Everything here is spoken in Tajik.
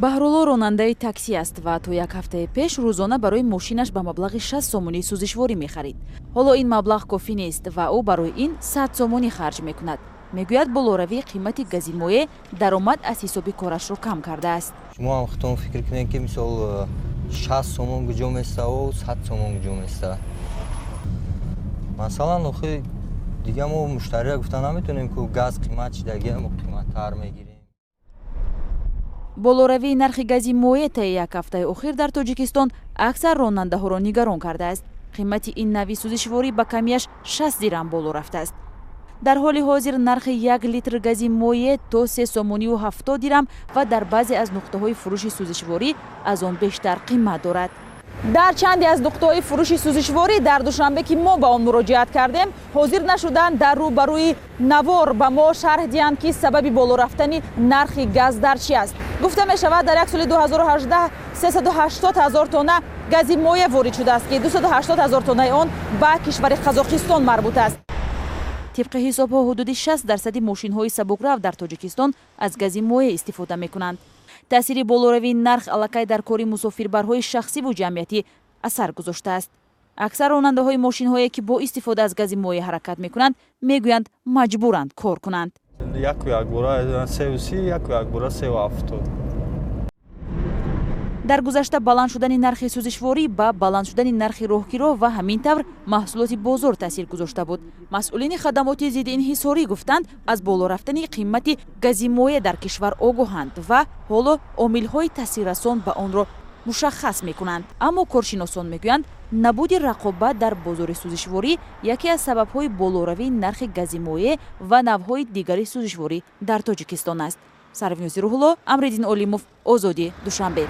Баҳрулло ронандаи таксӣ аст ва то як ҳафтаи пеш рӯзона барои мошинаш ба маблағи 60 сомонӣ сӯзишворӣ мехарид. Ҳоло ин маблағ кофӣ нест ва ӯ барои ин 100 сомонӣ харҷ мекунад. Мегӯяд, болоравии қимати гази моеъ даромад аз ҳисоби корашро кам кардааст. Шумо ҳам худтон фикр кунед, ки мисол 60 сомон куҷо месаву 100 сомон куҷо места. Масалан, охи дига мо муштария гуфта наметонем, ку газ қимат шидагия, мо қиматтар мегирем. Болоравии нархи гази моеъ таи як ҳафтаи охир дар Тоҷикистон аксар ронандаҳоро нигарон кардааст. Қимати ин навъи сӯзишворӣ ба камияш 60 дирам боло рафтааст. Дар ҳоли ҳозир нархи 1 литр гази моеъ то 3 сомонию 70 дирам ва дар баъзе аз нуқтаҳои фурӯши сӯзишворӣ аз он бештар қимат дорад. Дар чанде аз нуқтаҳои фурӯши сӯзишворӣ дар Душанбе, ки мо ба он муроҷиат кардем, ҳозир нашуданд дар рӯбарӯи навор ба мо шарҳ диҳанд, ки сабаби боло рафтани нархи газ дар чӣ аст. Гуфта мешавад, дар як соли 2018 380 ҳазор тонна гази моеъ ворид шудааст, ки 280 ҳазор тоннаи он ба кишвари Қазоқистон марбут аст. Тибқи ҳисобҳо, ҳудуди 60 дарсади мошинҳои сабукрав дар Тоҷикистон аз гази моеъ истифода мекунанд. Таъсири болоравии нарх аллакай дар кори мусофирбарҳои шахсиву ҷамъиятӣ асар гузоштааст. Аксар ронандаҳои мошинҳое, ки бо истифода аз гази моеъ ҳаракат мекунанд, мегӯянд, маҷбуранд кор кунанд. Яку якбора 3,30, яку якбора 3,70. Дар гузашта баланд шудани нархи сӯзишворӣ ба баланд шудани нархи роҳкиро ва ҳамин тавр маҳсулоти бозор таъсир гузошта буд. Масъулини хадамоти зидди инҳисорӣ гуфтанд, аз боло рафтани қимати гази моеъ дар кишвар огоҳанд ва ҳоло омилҳои таъсиррасон ба онро мушаххас мекунанд. Аммо коршиносон мегӯянд, набуди рақобат дар бозори сӯзишворӣ яке аз сабабҳои болоравии нархи гази моеъ ва навъҳои дигари сӯзишворӣ дар Тоҷикистон аст. Сарвинози Рӯҳулло, Амриддин Олимов, «Озодӣ», Душанбе.